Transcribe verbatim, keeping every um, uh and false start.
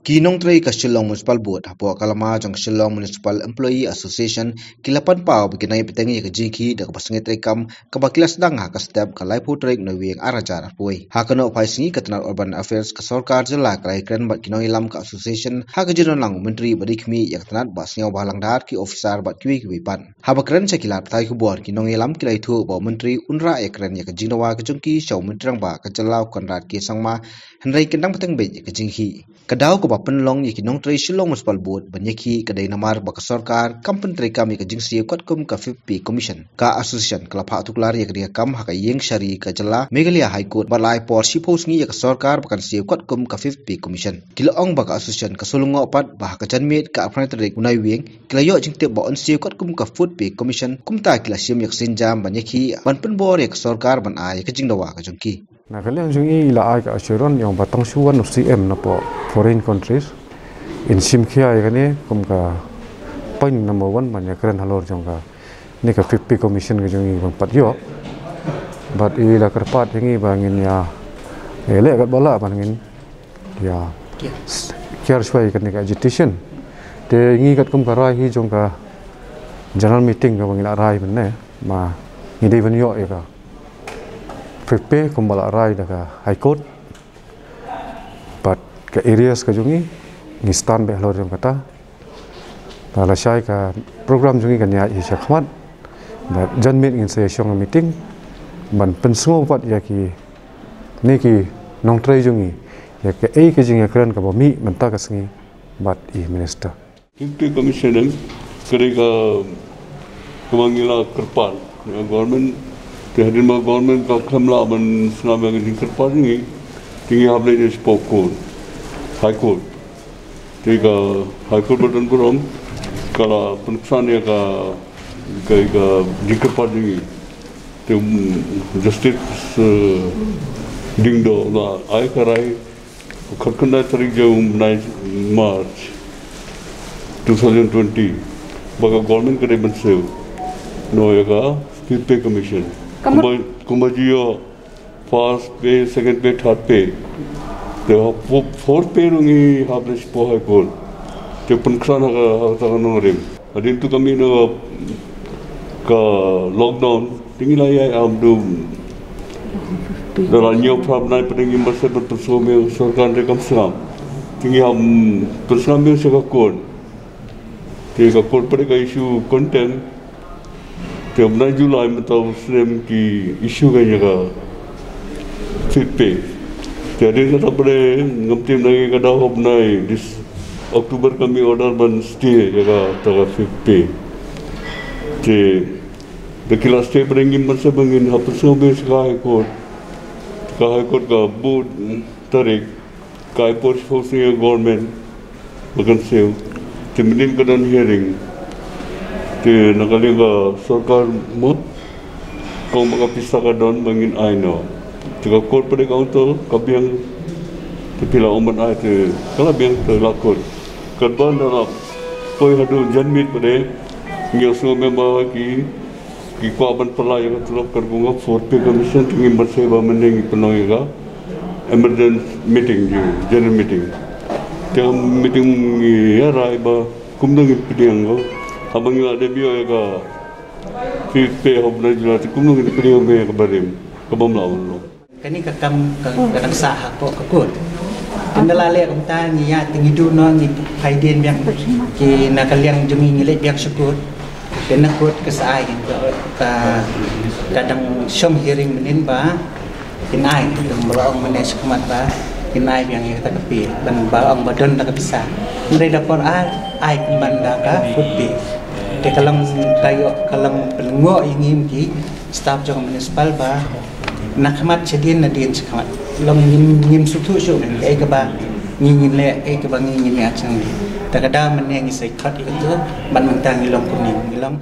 Ki nongtrei ka Shillong Municipal Board hapoh ka lama jong ka Shillong Municipal Employee Association ki la pynpaw ba kin ai bteng ïa ka jingkhih da kaba sngewtreikam kaba ki la sdang ha ka step ka laiphew tarik Naiwieng ar hajar arphew. Ha ka nongphai sngi ka tnat Urban Affairs ka sorkar jylla ka la ïakren bad ki nongïalam ka association ha ka jingdon lang u Myntri ba dei khmih ïa ka tnat Bah Sniawbhalang Dhar, ki officer bad kiwei kiwei pat. Haba kren sha ki lad pathai khubor, ki nongïalam ki la ïathuh ba u Myntri un rah ïakren ïa ka jingdawa ka jong ki sha u Myntri Rangbah ka jylla u Conrad K Sangma, hynrei kin dang bteng beit ïa ka jingkhih. Ka daw kaba pynlong ïa ki nongtrei Shillong Municipal Board ban ïakhih ka dei namar ba ka sorkar kam pyntreikam ïa ka jingsiew katkum ka Fifth Pay Commission. Ka association ka la phah tuklar ïa kane ka kam ha ka ïing shari ka jylla Meghalaya High Court bad la ai por shiphew sngi ïa ka sorkar ba kan siew katkum ka Fifth Pay Commission. Ki la ong ba ka association ka shu lyngngoh pat ba ha ka janmiet ka arphew tarik u Naiwieng ki la ïoh jingtip ba yn siew katkum ka Fourth Pay Commission, kumta ki la shim ïa ka sienjam ban ïakhih ban pynbor ïa ka sorkar ban ai ïa ka jingdawa ka jong ki. Na ka liang jong i la ai ka assurance ïa u ba tang shu wan u C M napoh foreign countries. In shim khia ïa kane kum ka point number one ban ïakren halor jong kane ka Fifth Pay Commission ka jong i ban pat ïoh. Bad i la kyrpad ïa ngi ba ngin ïa, ïa leh katba lah ban ngin ïa kiar shwa ïa kane ka agitation. Te ngi katkum ka rai hi jong ka general meeting kaba ngi la rai mynne, ma ngi dei ban ïoh ïa ka Fifth Pay kumba la rai da ka High Court. Bad ka arrears ka jong i, ngi stand beit halor jong kata. Lashai ka program jong i kan ïaid hi shakhmat. Bad janmiet ngin sa ïa shong meeting ban pynsngew pat ïa kine ki nongtrei jong i ïa kaei ka jingïakren kaba mih mynta ka sngi bad i Minister. Fifth Pay Commission em, ka dei ka, kaba ngi la kyrpad ïa ka government. Te hadien ba government ka khlem lah ban sngap ïa ka jingkyrpad jong ngi, te ngi hap leit shapoh court, High Court. Te ka High Court ba don burom ka la pynksan ïa ka, ka, ka jingkyrpad jong ngi. Te, mm, Justice, eh, Diengdoh la ai ka rai, khatkhyndai tarik jong u bnai March two thousand twenty, ba ka government ka dei ban siew noh ïa ka Fifth Pay Commission. Kumba, kumba ju ïoh first pay, second pay, third pay. Te ha fo-, fourth pay ruh ngi hap leit shapoh High Court. Te pynksan ha ka, ha kata ka nongrim. Hadien tu ka mih na ka lockdown, te ngi la ïai am dum. Da la hynñiew phra bnai pat ngi ym pat sngap, ban pynsngew ïa ka sorkar te kam sngap. Te ngi hap pynsngew ïa sha ka court. Te ka court pat ka issue contempt. Te u bnai July mynta u snem ki issue ka ïa ka Fifth Pay. Te hadien kata pat ngam tip na ngi ka daw ha u bnai dis October ka mih order ban stay ïa kata ka Fifth Pay. Te da ki la stay pat ngim pat sngap, ngin hap pynsngew ïa sha ka High Court. Ka High Court ka buh tarik, ka ai por shiphew sngi ïa ka government ba kan siew. Te mynnin ka don hearing. Te na ka liang ka sorkar mo, ka ong ba ka pisa ka don ba ngin ai noh. Te ka court pat ka ong to ka biang. Te phi la ong ban ai, te ka la biang, te la kut. Katba nda la poi haduh janmiet pat, ngi ïohsngew member ki ki kwah ban pynlait ïa ka tulop katkum ka Fourth Pay Commission, te ngim pat sngap ba mynne ngi pynlong ïa ka emergency meeting, general meeting. Te ka meeting ngi ïa rai ba kumno ngin pdiang ko. Haba ngi la dep ïoh ïa ka Fifth Pay ha u bnai July, te kumno ngin pdiang ïa ka barim kaba ym lah ban long. Kane ka kam ka, ka dang sah hapoh ka court. Te ynda la leh kumta ngi ïa te ngi duh noh, ngi phai dien biang. Ki na ka liang jong ngi ngi leit biang sha court. Te na court ka sa ai ka, ka, ka dang shong hearing mynnin ba kin ai, te ba la ong mynne shakhmat ba kin ai biang ïa kata ka pay, ban ba ong ba don da ka pisa. Hynrei da por ai, ai pynban da ka Fourth Pay. Te ka long ka ïoh, ka long pynlyngngoh ïa ngi ki staff jong municipal ba na khmat shadien, nadien shakhmat. Long ngim, ngim sngewthuh shuh kaei kaba ngi ngin leh, kaei kaba ngi ngin ïa chang. Te ka daw mynne ngi sa khot ïa kato, ban mynta ngi long kumne, ngi long.